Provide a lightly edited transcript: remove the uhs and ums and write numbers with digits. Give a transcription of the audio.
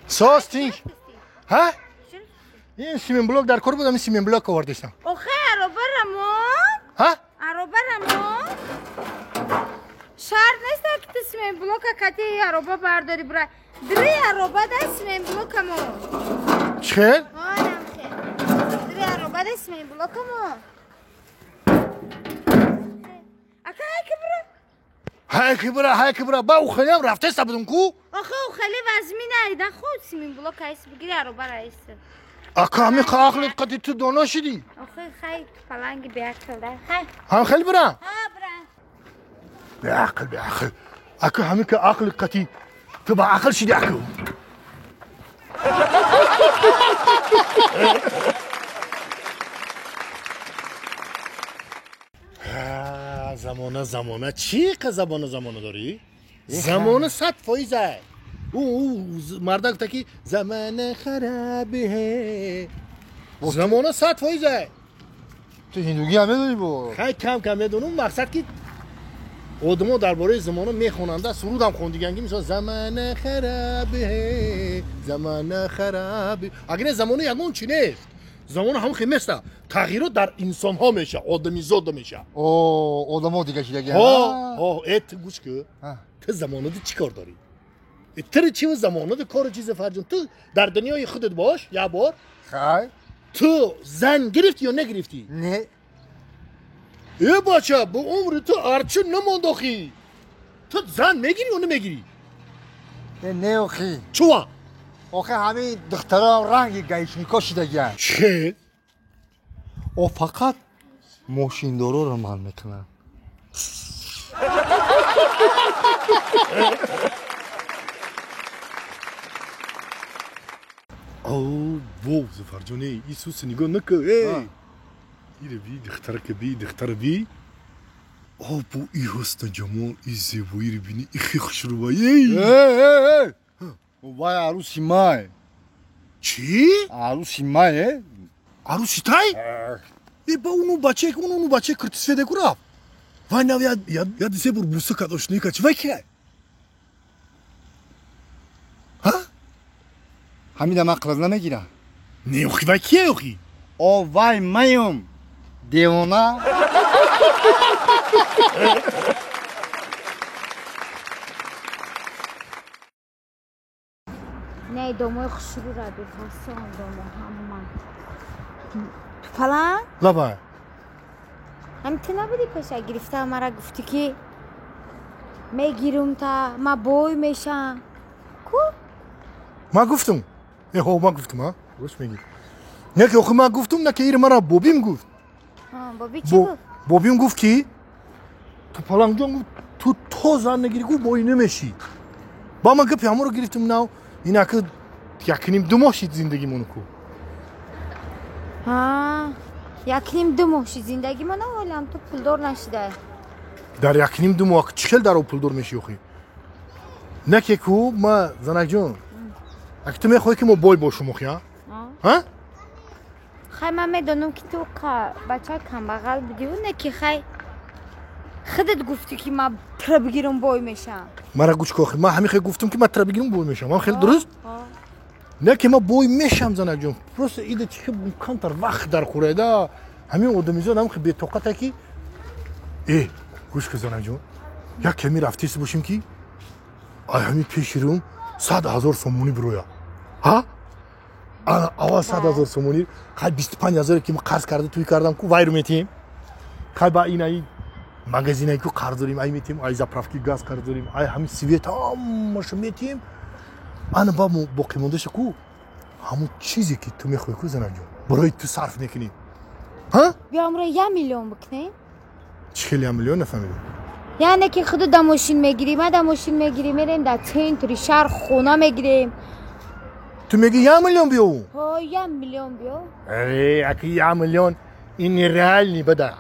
Состинг. Ҳа? Ин сименблок дар кор будам, ин сименблок овардистам. Охе, аробарамон. Ҳа? Аробарамон. Шарт нест ки ту сименблока кати ароба бардори бира. Дри ароба да сименблокамо. Чӣ? Ҳа, дри ароба да сименблокамо. Ака ҳай бира. Ҳай бира, ҳай бира. Ба у хелиам рафтеста будум ку? Охе, у хели вазмин айда худ сименблок айс бигири ароба раис. Ака ҳами ақлит қати ту доно шидӣ. Охе, хай паланги беақл да. Хай. Ҳам хели бира? Ҳа, бира. Беақл, беақл. Ака ҳами ка ақли қати ту ба ақл шидӣ аку. Замона, замона, чӣ қа забона замона дорӣ? Замона 100%. У мардак гуфта ки замона харабе. Замона 100%. Ту ҳиндугӣ ҳам медонӣ бо? Хай кам кам медонам, мақсад ки одамо дар бораи замона мехонанда, сурудам хондиганги, мисол замона харабе, замона харабе. Агар не замона ягон чи нест. Замона ҳам хел неста. Тағйирот дар инсонҳо меша, одамизода меша. О, одамо дига шидаги. Ҳо, ҳо, э ту гӯш кун. Ту замонада чӣ кор дорӣ? Ту чи замонада кору чизе фарҷон? Ту дар дунёи худат бош, як бор. Хай. Ту зан гирифтӣ ё нагирифтӣ? Не. Э бача, бо умри ту арчи намондохӣ. Ту зан мегирӣ ё намегирӣ? Не, охи. Чува? Охе ҳамин духтарам ранги гаишнико шидагианд. Чӣ? О фақат мошиндороро ман мекунам. О, во, Зафарҷоне, Исус нигоҳ накун, эй! Ире би, духтарака би, духтара би. О, бо и ҳусну ҷамол, и зебоиро бини, и хе хушрӯба, эй! Эй, эй, эй! Вай арӯси май. Чӣ? Арӯси май, э? Арӯси тай? Э, ба уну бачае, уну бачае киртисфеде ку рафт. Вай нав я дисе бур буса кад ошноӣ кард. Чӣ вай кия? Ҳа? Ҳамида ман қилаз намегирам. Не, охи вай кия охи? О, вай маем. Девона. Не, домои хушрӯ ра бифасон домо ҳама. Ту палан? Лабай. Ҳами ту набудӣ пеша гирифта мара гуфтӣ ки мегирум та ма бой мешам. Ку? Ма гуфтум. Э, ҳо, ма гуфтум, а? Рост мегӣ. Не ки охи ма гуфтум, на ки ири мара бобим гуфт. Боби чӣ гуфт? Бобим гуфт ки ту палангҷон гуфт, ту то зан нагирӣ гуфт бой намешӣ. Ба ман гапи ҳамонро гирифтум нав. Инаки 1.5-2 моҳ шид зиндагимону ку. Ҳа, 1.5-2 моҳ шид зиндагимона, ҳолам ту пулдор нашидай. Дар 1.5-2 моҳ чӣ хел дар пулдор мешӣ охи? Не ки ку, ма занакҷон, аки ту мехоҳӣ ки мо бой бошум охи, ҳа? Ҳа? Хай ман медонам ки ту бачаи камбағал будиву, не ки хай худат гуфтӣ ки ман тра бигирам бой мешам. Мара гӯш кун охи, ман ҳамин хел гуфтам ки ман тра бигирам бой мешам. Ман хеле дуруст? Не ки ман бой мешам занакҷон. Просто ида чӣ камтар вақт дар хӯрайда. Ҳамин одамизод ҳам бетоқата ки э, гӯш кун занакҷон. Як ками рафтест бошем ки ай ҳамин пеши рӯм 100 000 сомонӣ бироя. Ҳа? Ана аввал 100 000 сомонӣ, хай 25 000 ки ман қарз карда туй кардам ку вайру метиҳем. Хай ба инаи магазинае ку қарз дорем, ай метиҳем, ай заправки газ қарз дорем, ай ҳамин свет ҳамаша метиҳем. Ана ба боқимондаша ку ҳамон чизе ки ту мехоҳӣ ку занакҷон, барои ту сарф мекунӣ. Ҳа? Биё амро 1 миллион бикунем. Чӣ хел 1 миллион нафаҳмидам? Яъне ки худу да мошин мегирӣ, ма да мошин мегирӣ, мерем дар центри шаҳр хона мегирем. Ту мегӣ 1 миллион биёву? Ҳо, 1 миллион биё. Э, аки 1 миллион ин нереални бада.